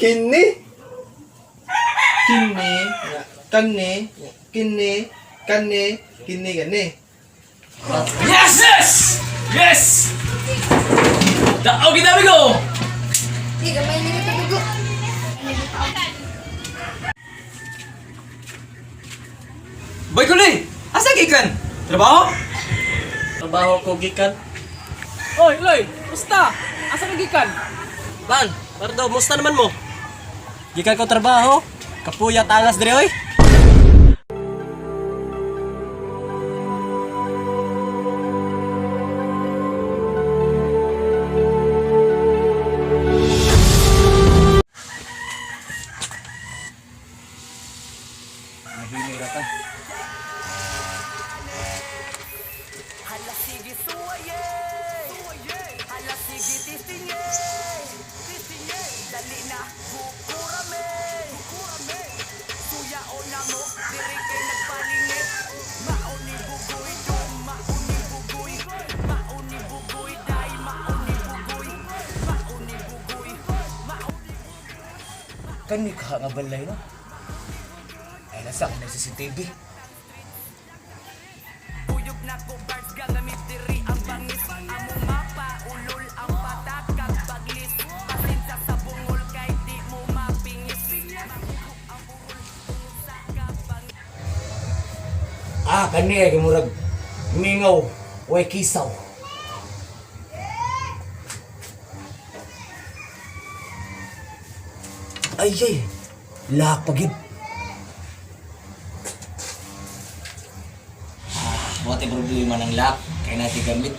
Kini. Kini, kani, kini, kani, kini, kani. Yes! Yes! Yes! Tao kita amigo! Di, gamay na ito dugo. Boy Kuloy! Asa gikan? Trabaho? Trabaho ko gikan. Oy, Loy! Musta? Asa ka gikan? Lan, Pardo, musta naman mo? Gikan ko trabaho. Kapuya talas diri oy. Mahinay ra ka. Kani ka nga balay no? Ay nasa ka na CCTV. Ah, kani ay murag mingaw, way kisaw. Ay, ay, lahak pagid. Ah, wala problema ng lock. Kaya natin gamit.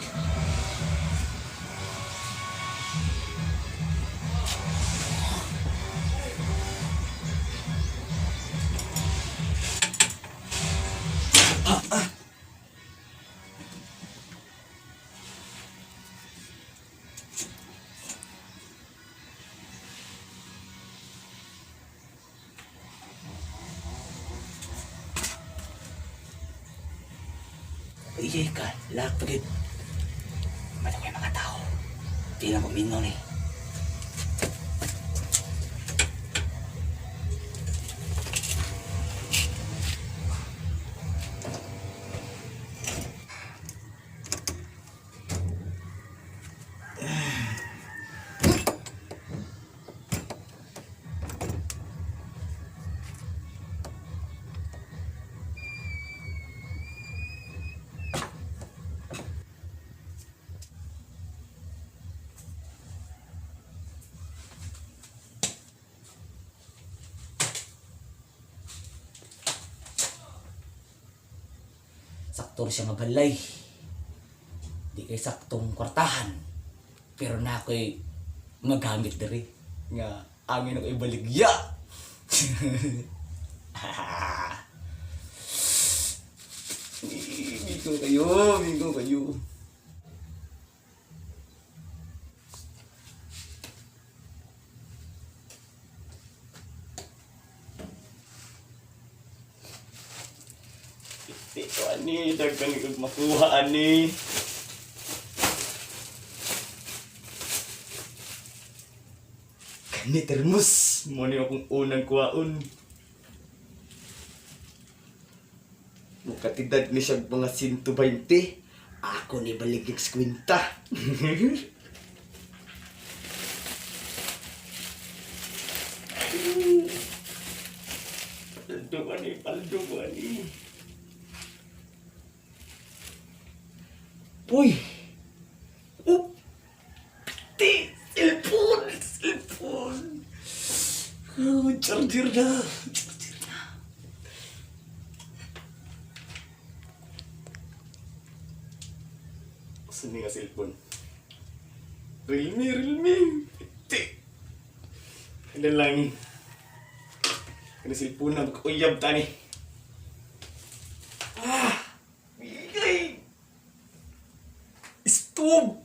Ay, ay ka, lahak pagid. Mata ko yung mga tao. Di na ko mingaw ni. Sakto rin siya nga balay. Di kay saktong kwartahan. Pero na ako'y magamit diri. Nga angin ako ibaligya. Migo kayo, migo kayo. Di ko ani, daghan kog makuha ani. Kani termos, mo ni akong unang kuwaon. Mukatidad ni siya mga 120. Ako ni baligig 50. Paldo ani, paldo ani. Uy! Oh! Piti! Cellphone! Cellphone! Oh, charger na! Charger na! Saan nga cellphone? Realme, Realme! Piti! Ano lang? Ano cellphone na? Magkuyab tani! Ah! Bigay! Stove!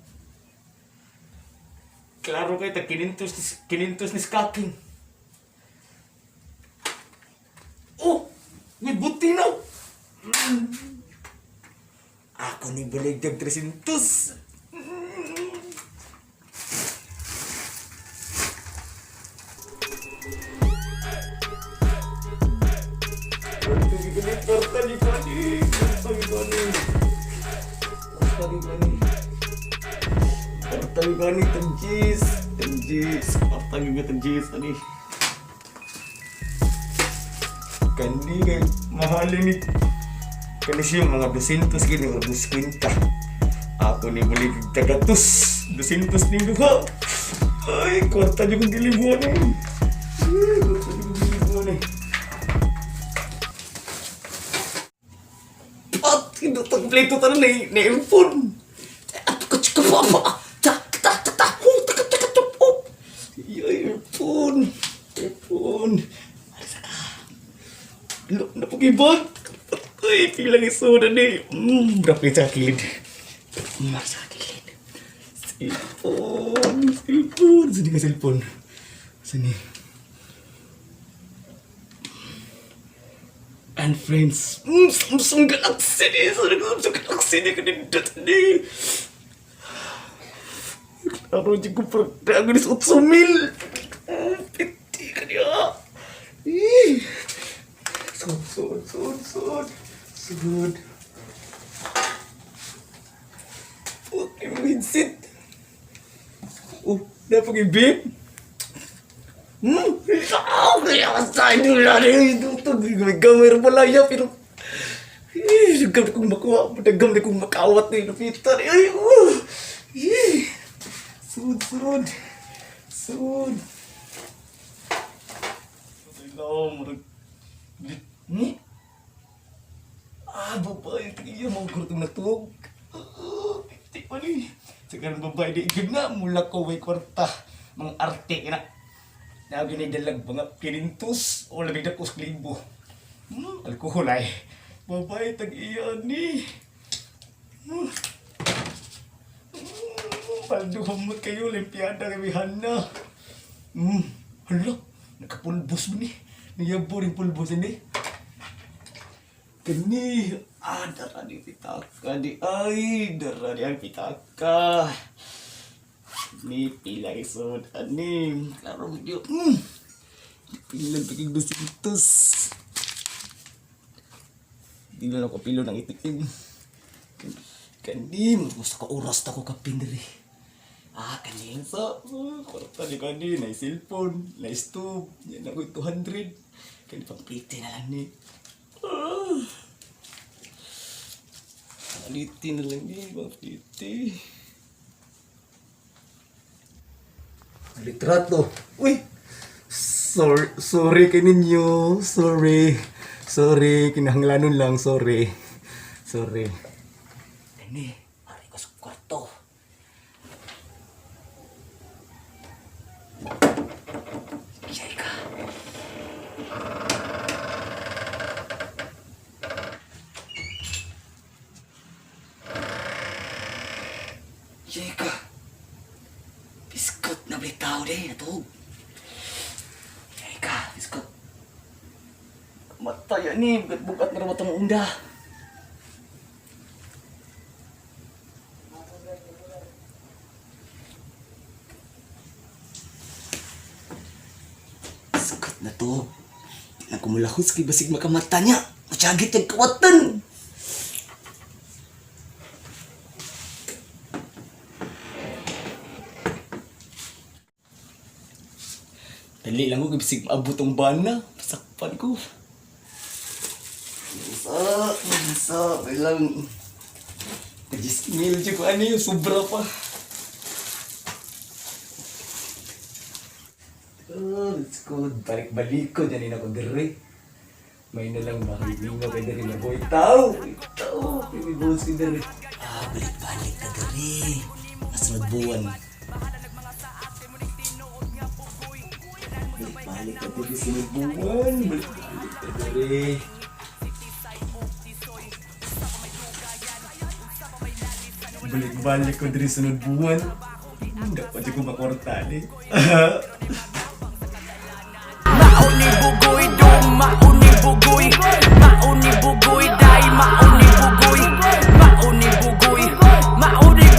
Klaro kay tag 500 500 ni skaking. Oh, may buti na. Ako ni baligdag 300. Kani, kwarta ni ko ni. Kwarta ni ko ni. Kwarta ni ko ni. Kwarta ni ko ni, tag-cheese. Tag-cheese. Kwarta ni ko tag-cheese, ani. Kani kay mahal ni. Kani siya mga 200 gini or 50. Ako ni balik tagatus. 200 ni duha. Ay, kwarta ni kong gilibuan eh. Ay, kwarta ni kong gilibuan eh. Pat, kompleto tanan na na earphone. Earphone. Earphone. Alisa ka. Lo, napagibag. Ay, pilang isudan eh. Grabe sa kilid. Sa kilid. Cellphone. Cellphone. Sini ka cellphone. Sini. And friends, Samsung Galaxy ni. Samsung Galaxy ni. Kanindot ni. Klaro, di ko pagdago ni sa 8 mil. Piti ka niya. Eh. Sud, sud, sud, sud. Sud. Okay, mo headset. Oh, napag-ibig. Ah, kaya ka sa inyo lang. Gamay pala yan, pero... Eh, dagam kong makuha. Dagam na kong makawat na ilupitan. Ay, oh! Eh! Sud, sud. Sud. Hello, murag... Ni? Ah, babae, tingin mga kurtong natug. Ah, piti pa ni. Sa karon babae, di igib na. Mula ko, way kwarta. Mga arte, ina. Na ginidalag mga 500 o labig na kus libo. Alkohol ay. Babae, tag-iya ni. Hmm. Paldo humot kayo, Olimpiada kami hana. Hala, nakapulbos mo ni. Niyabo rin pulbos ini. Kani, ah, dara di pitaka di ay, dara di ang pitaka. Ni pila isod ani, klaro mo diyo. Pila bigig 200. Di na ako pilo ng itikim. Kani, gusto ka oras ta ko kapin diri. Ah, kani sa kwarta ni kani, na cellphone, na stove, yan ako 200. Kani pang piti na lang ni. Ah. Palitin na lang ni, pang piti. Litrato. Uy! Sorry, sorry kay ninyo. Sorry. Sorry, kinahanglanon lang. Sorry. Sorry. Kani, ari ko sa kwarto. Yay ka. Yay ka. Biskot na bitaw de, natug. Yay ka, biskot. Matay ni, bugat-bugat na raw itong unda. Biskot na to. Di lang kumulahos kay basig makamata niya. Masyagit yung kawatan. Dali lang ko, kay bisig maabot ang bana. Pasakpan ko. Sa, sa, ilang... Kajis mil ko ano yung sobra pa. Oh, let's go. Balik-balik ko. Diyan ako dire. May na lang mahilinga kay dire na boy. Tao! Tao! May boss ko dire. Ah, balik-balik ka diri. Nasunod buwan. Balik-balik ka dire. Sunod buwan. Balik-balik ka dire. Balik-balik ko diri sunod buwan. Dapat ko makorta ni. Mauni bugoy do, mauni bugoy. Mauni bugoy dai, mauni bugoy. Mauni bugoy.